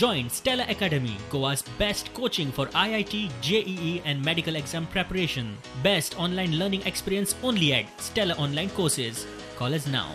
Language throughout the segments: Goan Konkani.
Join Stella Academy, Goa's best coaching for IIT, JEE and medical exam preparation. Best online learning experience only at Stella Online Courses. Call us now.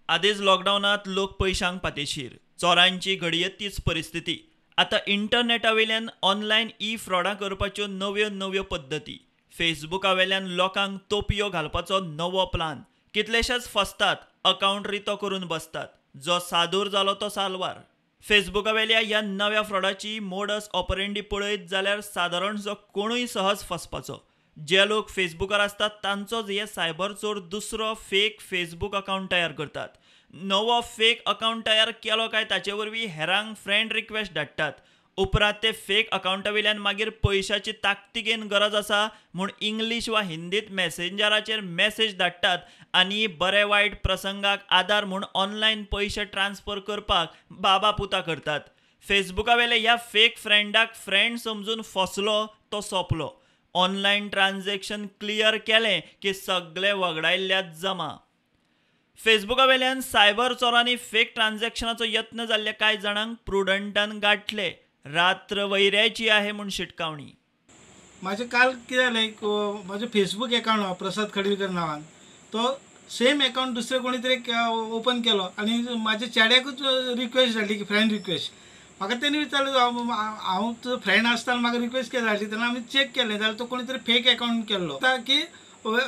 आदींच लॉकडावनांत लोक पयशांक पातेशीर, चोरांची घडये तीच परिस्थिती. आतां इंटरनॅटा वयल्यान ऑनलायन ई फ्रॉडां करपाच्यो नव्यो नव्यो पद्दती, फेसबुका वेल्यान लोकांक तोपयो घालपाचो नवो प्लान. कितलेशेच फसतात, अकावंट रितो करून बसतात. जो सादूर जालो तो साल्वार. फेसबुका वेल्या ह्या नव्या फ्रॉडाची मोडस ऑपरेंडी पळयत जाल्यार सादारणसो कोणूय सहज फसपाचो. जे लोक फेसबुकार आसतात तांचोच हे सायबर चोर दुसरो फेक फेसबूक अकावंट तयार करतात. नवो फेक अकावंट तयार केलो काय ताचे वरवीं हेरांक फ्रेंड रिक्वेस्ट धाडटात. उपरांत ते फेक अकावंटा वयल्यान मागीर पयशाची ताकतिकेन गरज आसा म्हूण इंग्लीश वा हिंदीत मॅसेंजराचेर मॅसेज धाडटात आनी बरे वायट प्रसंगाक आदार म्हूण ऑनलायन पयशे ट्रान्स्फर करपाक बाबा पुता करतात. फेसबुका वेले ह्या फेक फ्रेंडाक फ्रेंड समजून फसलो तो सोंपलो. ऑनलायन ट्रान्झॅक्शन क्लियर केलें की सगळें वगडायल्ल्यात जमा. फेसबुका वेल्यान सायबर चोरांनी फेक ट्रान्झॅक्शनाचो यत्न जाल्ल्या कांय जाणांक प्रुडंटान गांठले. रात्र वैऱ्याची आहे म्हूण शिटकावणी. म्हाजें काल कितें जालें, एक म्हाजें फेसबूक एकावंट आहा प्रसाद खडीलकर नांवान, तो सेम एकावंट दुसरे कोणी तरी ओपन केलो आनी म्हाज्या चेड्याकूच रिक्वेस्ट धाडली की फ्रेंड रिक्वेस्ट. म्हाका तेणी विचारलें हांव तुजो फ्रेंड आसतना म्हाका रिक्वेस्ट कित्याक धाडली, तेन्ना आमी चॅक केलें जाल्यार तो कोणी तरी फेक एकावंट केल्लो. की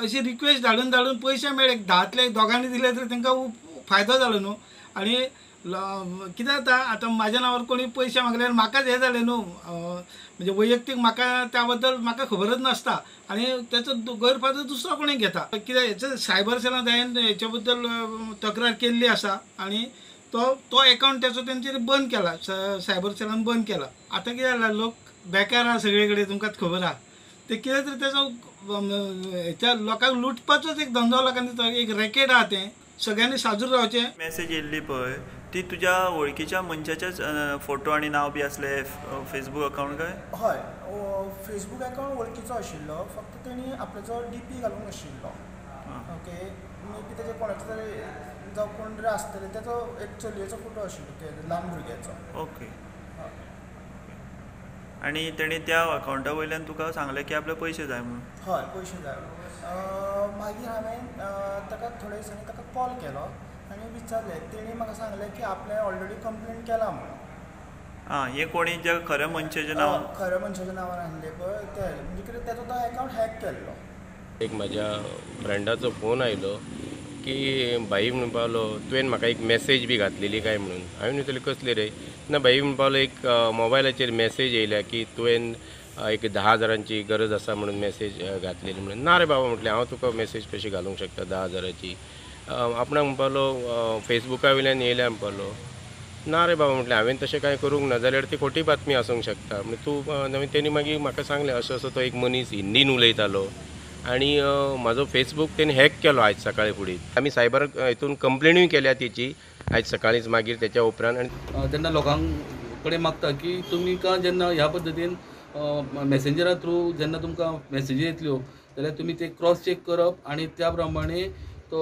अशी रिक्वेस्ट धाडून धाडून पयशे मेळ्ळे, 10तले दोगांनी दिले तरी तांकां फायदो जालो न्हू. आनी कितें जाता आतां म्हाज्या नांवार कोणी पयशे मागले म्हाकाच हें जालें न्हू, म्हणजे वैयक्तीक म्हाका त्या बद्दल म्हाका खबरच नासता आनी तेचो गैरफायदो दुसरो कोणी घेता. कित्याक हेचो सायबर सेलांत हांवें हेच्या बद्दल तक्रार केल्ली आसा आनी तो एकावंट तेचो तेंचेर बंद केला, सायबर सेलान बंद केला. आतां कितें जालां, लोक बेकार आहा सगळे कडेन, तुमकांच खबर आहा. ते कितें तरी तेचो हेच्या लोकांक लुटपाचोच एक धंदो लोकांनी, तो एक रॅकेट आहा, तें सगळ्यांनी सादूर रावचें. मॅसेज येयल्ली पळय ती तुज्या वळखीच्या मनशाचेच फोटो आनी नांव बी आसले फेसबूक अकावंट काय? हय, फेसबूक अकावंट वळखीचो आशिल्लो, फक्त तेणी आपल्याचो डी पी घालूंक नाशिल्लो. ओके, मे बी तेजे कोणाचो तरी जावं कोण तरी आसतले तेचो एक चलयेचो फोटो आशिल्लो, ते ल्हान भुरग्याचो. ओके, आनी तेणी त्या अकावंटा वयल्यान तुका सांगलें की आपले पयशे जाय म्हणून? हय, पयशे जाय. मागीर हांवें ताका थोड्या दिसांनी ताका कॉल केलो आनी विचारलें, तेणी म्हाका सांगलें की आपणें ऑलरेडी कंप्लेन केला म्हणून. आं, हें कोणी ज्या खऱ्या मनशाच्या नांवान? खऱ्या मनशाच्या नांवान आसलें पळय तें, म्हणजे कितें तेचो तो एकावंट हॅक केल्लो. एक म्हाज्या फ्रेंडाचो फोन आयलो की भाई म्हणपा लागलो तुवें म्हाका एक मॅसेज बी घातलेली काय म्हणून. हांवें विचारलें कसली रे? ना भाई म्हणपा लागलो एक मोबायलाचेर मॅसेज येयल्या की तुवें एक 10,000ची गरज आसा म्हणून मॅसेज घातलेली म्हणून. ना रे बाबा म्हटलें, हांव तुका मॅसेज कशी घालूंक शकता 10,000ची? आपणाक म्हणपा लागलो फेसबुका वयल्यान येयल्या म्हणपा लागलो. ना रे बाबा म्हटलें, हांवें तशें कांय करूंक ना, जाल्यार ती खोटी बातमी आसूंक शकता. म्हणजे तूं तेणी मागीर म्हाका सांगलें असो असो तो एक मनीस हिंदीन उलयतालो आनी म्हाजो फेसबूक तेणी हॅक केलो आयज सकाळी फुडें. आमी सायबर हितून कंप्लेनूय केल्या तेची आयज सकाळींच मागीर तेच्या उपरांत. आनी तेन्ना लोकां कडेन मागता की तुमकां जेन्ना ह्या पद्दतीन मॅसेंजरा थ्रू जेन्ना तुमकां मॅसेजी येतल्यो जाल्यार तुमी ते क्रॉस चॅक करप आनी त्या प्रमाणे तो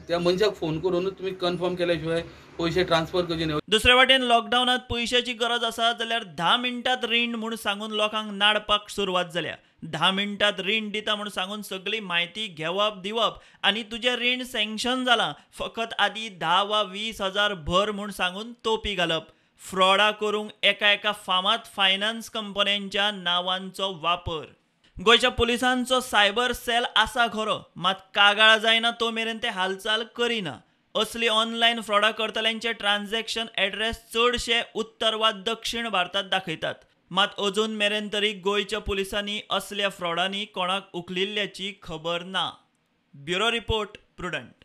त्या मनशाक फोन करून तुमी कन्फर्म केल्या शिवाय पयशे ट्रान्सफर करचे न्हय. दुसरे वाटेन लॉकडावनांत पयशाची गरज आसा जाल्यार 10 मिनटांत रीण म्हूण सांगून लोकांक नाडपाक सुरवात जाल्या. 10 मिनटांत रीण दिता म्हूण सांगून सगळी म्हायती घेवप दिवप आनी तुजें रीण सँक्शन जालां, फकत आदी 10 वा 20 हजार भर म्हूण सांगून तोपी घालप. फ्रॉडा करूंक एका एका फामाद फायनान्स कंपन्यांच्या नांवांचो वापर. गोंयच्या पुलिसांचो सायबर सेल आसा खरो, मात कागाळ जायना तो मेरेन ते हालचाल करिना. असली ऑनलायन फ्रॉडा करतल्यांचे ट्रान्झॅक्शन एड्रेस चडशे उत्तर वा दक्षिण भारतांत दाखयतात. मात अजून मेरेन तरी गोंयच्या पुलिसांनी असल्या फ्रॉडांनी कोणाक उखलिल्ल्याची खबर ना. Bureau report, Prudent.